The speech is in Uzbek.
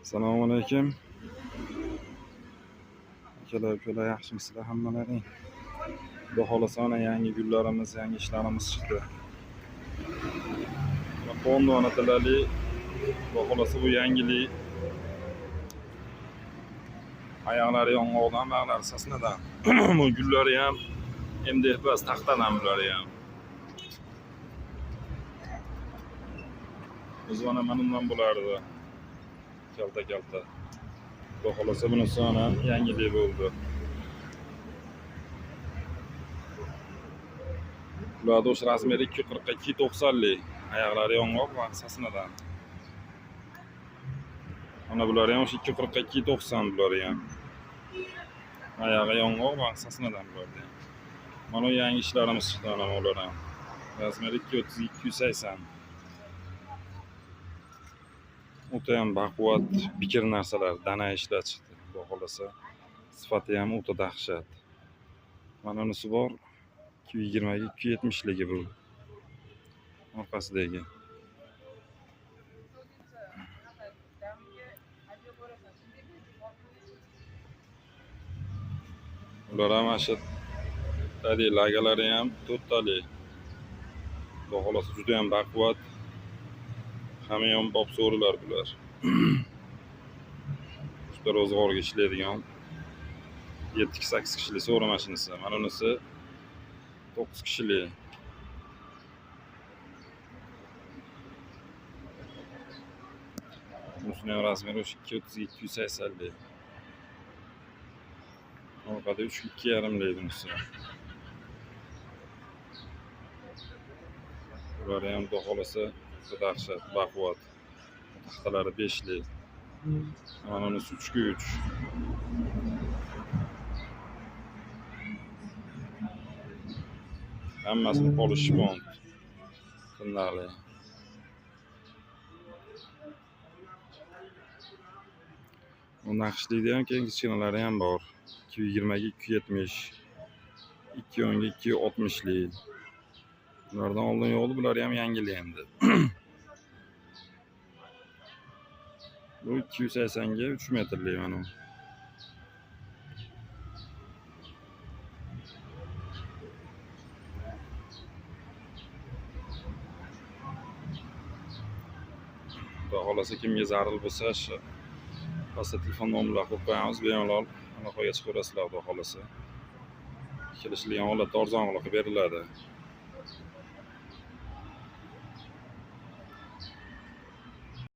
Assalomu alaykum. Akalar, ukalar, yaxshimisizlar hammalaring? Xudo xohlasa mana yangi gullarimiz, yangi ishlarimiz chiqdi. Mana Pondona tilali, xudo xohlasa bu yangilik. Oyoqlari yong'oqdan, bag'lari sosnadan. Bu gullari ham MDF emas, taxtadan bulari ham. O'zi mana undan bo'lardi. Kalta-kalta. Xudo xohlasa bunisi mana yangilik bo'ldi. Bularda o'sha razmeri 240 290lik. Oyoqlari yong'oq va sosnadan. Mana bulari ham o'sha 240 290 bulari ham. Oyog'i yong'oq va sosnadan bularda ham. Mana yangi ishlarimiz chiqdi mana bular ham. Razmeri 230 280. O'ta ham baquvvat bikir narsalar, dana ishlar chiqdi. Xudo xohlasa sifati ham o'ta dahshat. Mana unisi bor 220 ga 270 ligi bu. Orqasidagi. Ular ham mana shu tadi lagalari ham to'rttalik. Xudo xohlasa juda ham baquvvat. Hamyonbop so'rilar bular. Usta ro'zg'orga ishlaydigan 7-8 kishilik so'ri mashinasi. Mana unisi 9 kishilik. Bunisini ham razmeri o'sha 230 280lik. Orqada 3 2,5lik bunisi. Bular ham xudo xohlasa dahshat, baquvvat. Taxtalari 5lik. Mana unisi 3 ga 3. Hammasini poli shpont. Tirnaqli. Bu naqshlikda ham keyin kichkinalari ham bor. 220 ga 270, 210 ga 260lik. Bulardan oldin yo'q edi, bular ham yangilik endi. Bu 280 ga 3 metrlik mana. Xudo xohlasa kimga zarur bo'lsa, shu pastda telefon nomerlarini qo'yib qo'yamiz, bemalol aloqaga chiqaverasizlar xudo xohlasa. Kelishilgan holatda arzonroq qilib beriladi.